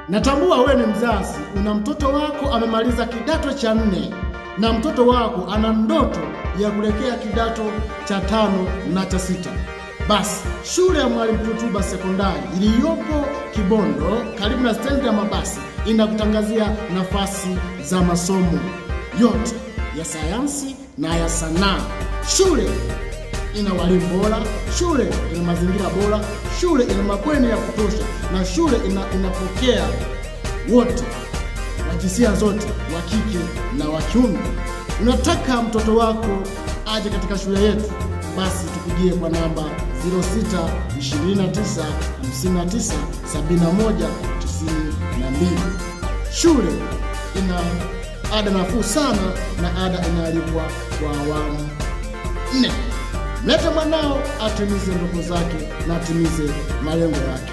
Natambua wewe ni mzazi, una mtoto wako amemaliza kidato cha nne na mtoto wako ana ndoto ya kuelekea kidato cha tano na cha sita. Basi shule ya Mwalimu Tutuba Sekondari iliyopo Kibondo karibu na stendi ya mabasi inakutangazia nafasi za masomo yote ya sayansi na ya sanaa. Shule ina walimu bora, shule ina mazingira bora, shule ina mabweni ya kutosha, na shule inapokea wote wa jinsia zote, wa kike na wa kiume. Unataka mtoto wako aje katika shule yetu? Basi tupigie kwa namba 06 29 59 71 92. Shule ina ada nafuu sana na ada inalipwa kwa awamu nne. Mlete mwanao atimize ndoto zake na atimize malengo yake.